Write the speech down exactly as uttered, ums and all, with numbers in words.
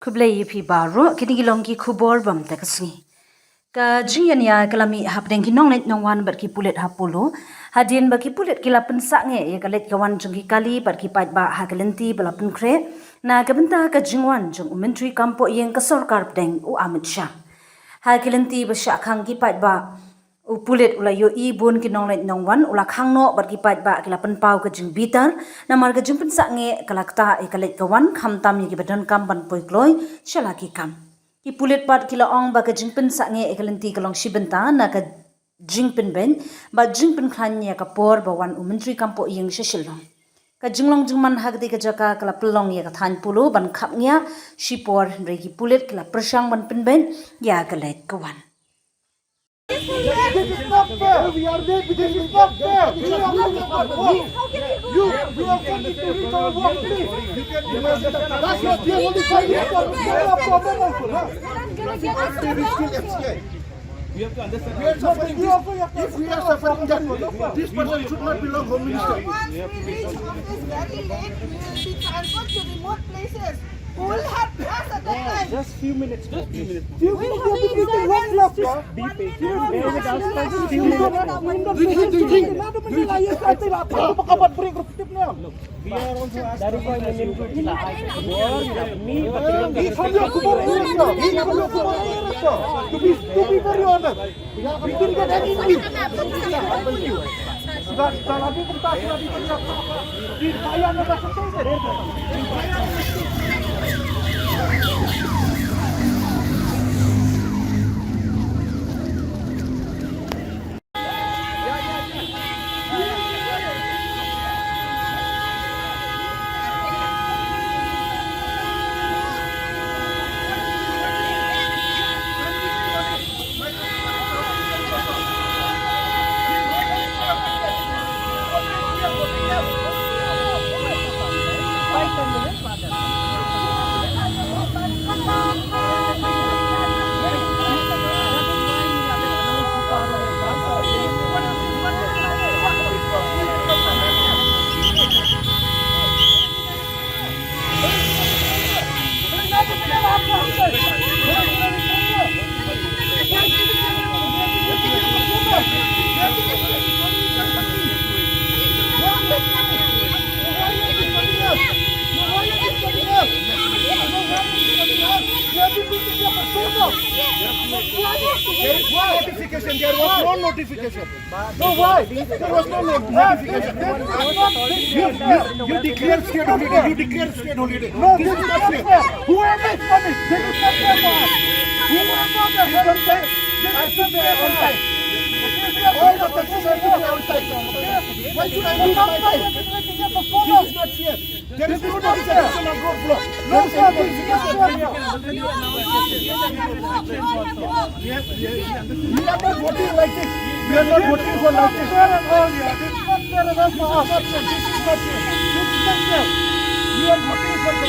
Khublei ïa phi baroh, kine ki long ki khubor bym te ka sngi. Ka jingïania ka la mih hapdeng ki nongleit nongwan bad ki pulit ha Polo, hadien ba ki pulit ki la pynsangeh ïa ka leit ka wan jong ki kali bad ki paidbah ha ka lynti ba la pynkhreh na ka bynta ka jingwan jong u Myntri Kam Pohïing ka Sorkar Pdeng u Amit Shah. Ha ka lynti ba shah khang ki paidbah, u pulit u la ïohi bun ki nongleit nongwan, u la khang noh bad ki paidbah ki la pynpaw ka jingbitar namar ka jingpynsangeh ka la ktah ïa ka leit ka wan, khamtam ïa kiba donkam ban poi kloi sha la ki kam. Ki pulit pat ki la ong ba ka jingpynsangeh ïa ka lynti ka long shi bynta na ka jingpynbeit bad jingpynkhlaiñ ïa ka por ba wan u Myntri Kam Pohïing sha Shillong. Ka jinglong jingman ha katei ka jaka ka la pynlong ïa ka thaiñ Polo ban khapngiah shipor, hynrei ki pulit ki la pyrshang ban pynbeit ïa ka leit ka wan. This is not fair. This is not fair. You are not, you, you are going to reach our work, please. That's what we are only fighting for. We have to understand. We are suffering. If we are suffering, then this person should not belong Home Minister. Once we reach office very late, we will be transferred to remote places. Who will help us at that time? Just few minutes. Just few minutes. Few minutes, we have to be the work left, yeah? Be patient. Bear with us for few minutes. Look, look, look, look. Look, look, look, look. Look, look, look, look. Look, look, look, look. Look, look, look, look. That is why we need to relax. To be, to be very honest, we didn't get any news. Sudah, sudah lagi kertas, sudah dibayar, di bayar, sudah selesai. There is no notification. There was no notification. No, why? There was no notification. You, you, you declare state holiday. You declare state holiday. No, this is not fair. Whoever is coming, this is not fair for us. Whoever is coming, this is not fair. All the taxes have to be on time. Why should I lose my time? This is not fair. There is no notification of road block. There is no notification. We are not voting like this. We are not voting for like this. This is not fair. This is not fair. We are voting for the